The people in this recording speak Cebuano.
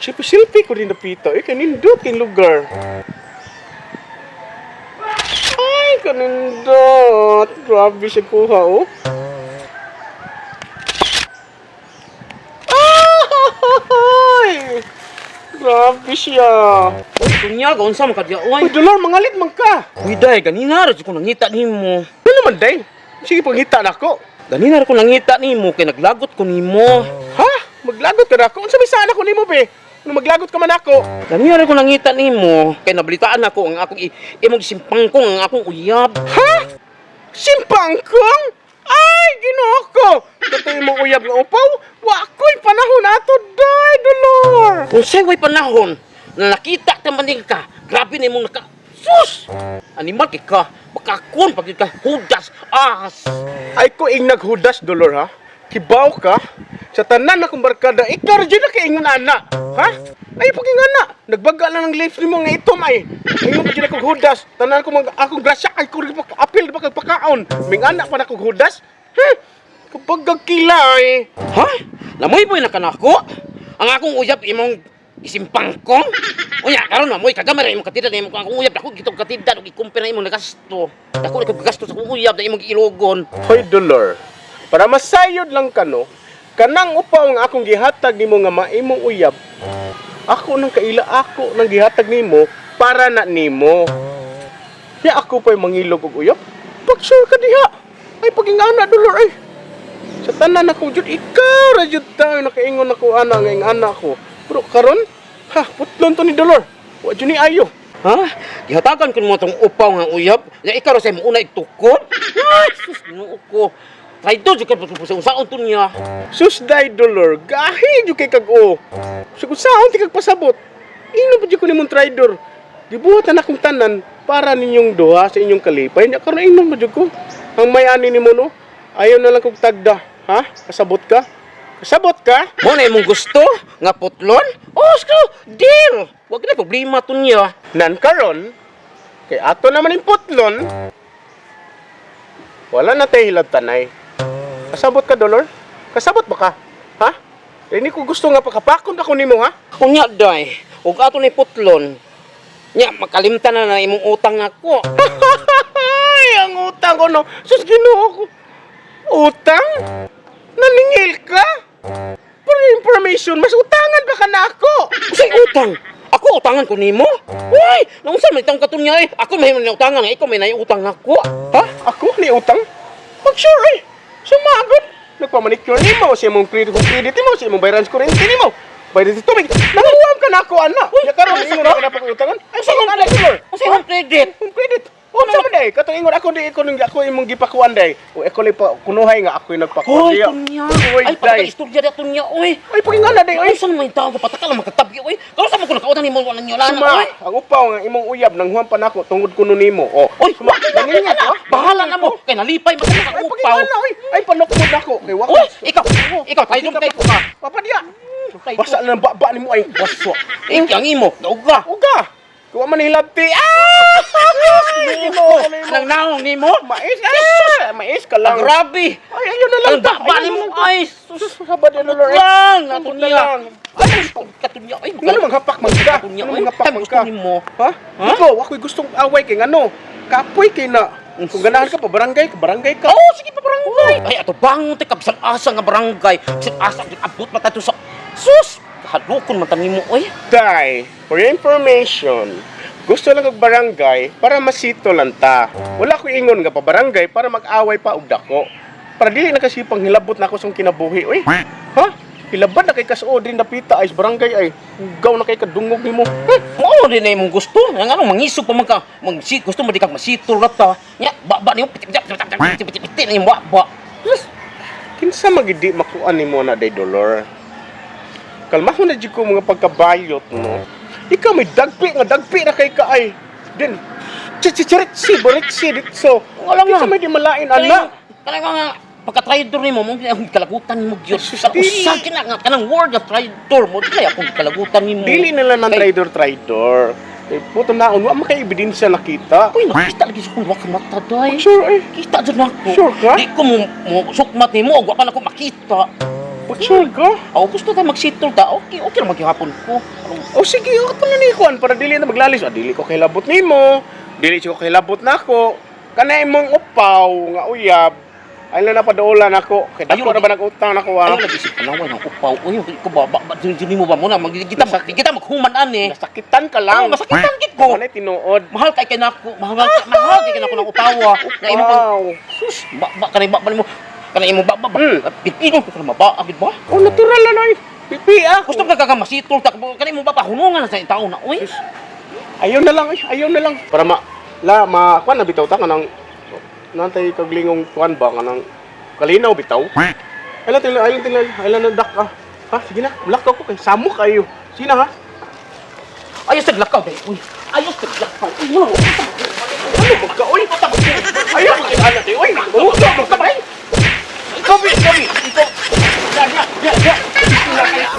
Selfie-selfie ko din napita. Eh, kanindot kay lugar. Ay, kanindot. Grabe siya kuha, oh. Ay! Grabe siya. Uy, tunya, gaunsa man kadya, Uy, oy. Dolor, mangalit man ka. Uy, day, ganina ra jud ko nangita nimo. Ano naman, day? Sige, pangita na ako. Ganina ra ko nangita nimo kay naglagot ko nimo. Ha? Maglagot ka na ako? Unsa may saan ako nimo, be? Ano maglagot ka man ako? Ganina ra ko nangita nimo kay nabalitaan ako ang akong imong simpangkong ang akong uyab. Ha? Simpangkong? Ay, Ginoo ko! Katoy mo uyab nga upaw? Wa ko'y panahon ato, day, Dolor! Kung sa'y way panahon na nakita ka man ka, grabe na imong naka. Sus! Animal kay ka, bakakon pag ka hudas, ahas. Ay ko ing naghudas, Dolor, ha? Kibaw ka? Sa tanan na kong barkada, ikaw rin na kaingon ana. Ha? Ay, paging ana. Nagbaga lang ng lips nimo nga itom ay. Ingon pa dyan akong hudas. Tanan ko mga akong grasya ay ko rin apil ba kag pakaon. Ming ana pa na kong hudas. Hmm? Kapag kilay. Ha? Lamoy boy na kanako? Ang akong uyab imong isimpangkong? Unya, karon namoy kagamay ra imong katida na imong akong uyab dako gitong katida ug ikumpir na imong nagasto. Dako na kog gasto sa akong uyab na imong giilogon. Hoy, Dolor. Para masayod lang kano, kanang upaw nga akong gihatag nimo nga maimong uyab, ako nang kaila ako nang gihatag nimo para na nimo. Ya ako pa'y mangilog og uyab. Pag sure ka diha. Ay paging ana, Dolor, ay. Sa tanan ako jud ikaw ra jud tayo nakaingon ako ana nga ing ana ko. Pero karon, ha, putlon to ni Dolor. Wa jud ni ayo. Ha? Gihatagan ko nimo tong upaw nga uyab. Ya ikaw ra sa imong una igtukod. Ay, sus, Ginoo ko. Traidor jud ka sa usaon to niya. Sus day, Dolor, gahi jud kay kag-o. Sa kung saan ti kag pasabot. Ino pa jud ko nimong traidor. Gibuhat na akong tanan para ninyong duha sa inyong kalipay. Nya karon inom pa jud ko. Ang may-ani nimo no, ayaw na lang kog tagda, ha? Kasabot ka? Kasabot ka? Mo na imong gusto nga putlon? Oh, screw, deal. Wag na problema to niya. Nan karon kay ato naman yung putlon. Wala na tayo hilab tanay. Kasabot ka, Dolor? Kasabot ba ka? Ha? Ini ko gusto nga pakapakon ako nimo, ha? Unya day, ug ato ni putlon. Nya makalimtan na na imong utang nako. Ay, ang utang ko, no. Sus, Ginoo ko. Utang? Naningil ka? For your information, mas utangan pa ka na ako. Usay utang? Ako utangan ko nimo? Uy, naunsa man itong katunya eh. Ako may may utangan, ikaw may naiutang nako. Ha? Ako? Ni utang? Pag sure eh. Sumagod. Nagpamanicure nimo, sa imong credit kung credit nimo, sa imong bayaran sa kuryente nimo. Bayad sa tubig. Nanguwam ka na ako, ana. Ya karon ingon ako na pag-utangan. Ay, sa imong credit. Usay imong credit? Home credit. Oh, sa man day. Katong ingon ako di ko nung ako imong gipakuan day. O ako lang pa kunuhay nga ako yung nagpakuan Hoy, diya. tunya. Uy, Ay, day. pataka istorya dia tunya, oy. Ay, pagingan na day, oy. Ay, saan man tao pataka lang makatabi, oy. Karon sa man ko nakautang nimo wala niyo lana, Suma, oy. ang upaw nga imong uyab nang huwan pa nako tungod kuno nimo. Oh. Oy, Suma, naningat ka. Bahala na mo. Kay nalipay man ka Ay, upaw. pagingan na, oy. Ay, panukod nako. Kay wa. Oy, ikaw, ikaw tayo kay ka. Papa diya. Basta na ng baba nimo ay. Waso. Ikaw ang imo, dauga. Uga. Kuha man hilabti. Ah! Ginoo ko nimo. Nang naong nimo? Mais. Ah! Mais ka lang. Ang grabe. Ay, ayun na lang. Ang baba Ayun na nimo lang ta. ay. Sus, Sus, habad na Lord. lang Ambot na natunya. lang. Ay, katunya ay. Ngano manghapak man ka? Katunya Ngano oy. manghapak Ay, man gusto ka? nimo. Ha? Ha? Ikaw, ako'y gustong away kay ngano. Kapoy kay na. Kung ganahan ka pa barangay, ka barangay ka. Oh, sige pa barangay. Ay, ato bangon te kabsan asa nga barangay. Bisan asa gyud abot man tato sa Sus, hadlokon man ta nimo oy. Day, for your information, gusto lang og barangay para masito lang ta. Wala ko ingon nga pa barangay para mag-away pa og dako. Para dili na kasi panghilabot na ako sa kinabuhi, oy. Ha? Hilabad na kay kasuod din napita ay sa barangay ay. Gaw na kay kadungog nimo. Hmm, mao din na imong gusto. Ang ano mangisog pa man ka, mag gusto mo di kag masitol ra ta. Nya, ba nimo piti piti piti piti piti piti na imong ba. Sus, Kinsa magidi makuan nimo na day, Dolor. Kalmahon na jud ko mga pagkabayot no. Ikaw may dagpi nga dagpi na kay kaay. Din chichiritsi boritsi ditso. Wala nga. Kinsa may di malain ana. Kanang mga pagka-traidor nimo mo akong kalagutan nimo gyud. Sus, Kanang dili. usa kina nga kanang word nga traidor mo dili akong kalagutan nimo. Dili nila ng Kay- traidor traidor. Eh, puto naon wa man kay ebidensya nakita. Uy, nakita lagi sa kong wak mata day. Sure eh. Kita dyan ako. Sure ka? Di ko mo sukmat nimo og wa pa nako makita. Butcher ka? Ako gusto ta magsitol ta. Okay, okay ra maghapon ko. O sige, ako na ni kuan para dili na maglalis. Ah, dili ko kahilabot nimo. Dili ko kahilabot nako. Kana imong upaw nga uyab. Ay na napadaulan ako. Kay dako Ayun, na ba nag-utang nako ah. Ayaw lagi si panaway ng upaw. Uy, ko ba ba, ba dili mo ba mo na kita kita maghuman ani. Nasakitan ka lang. Oh, masakitan gid ko. Wala tinuod. Mahal kay kanako, mahal kay kanako ng upawa. Na imo pang Wow. sus, ba ba kanay ba ba nimo kanay imo ba ba. Pipino ko kana maba agid ba? Oh, natural na noy. Pipi ah. Gusto ka ka masitol ta kanay mo ba pahunungan na sa taon na uy. Ayaw na lang, ay, ayaw na lang. Para ma la ma kuan na bitaw ta kanang nantay kaglingong kuan ba kanang kalinaw bitaw. Ay lang tingnan, ay lang tingnan, ay lang dak ah. Ha, sige na, black ako kay samo kayo. Sige na ha. Ayos sa lakaw dai uy. Ayos sa lakaw. Uy, no. Ano ba ka oy? Ayaw ka ana di oy. Manguto mo ka bay. Ikaw bi, ikaw bi. Ikaw. Ya, ya, ya, ya.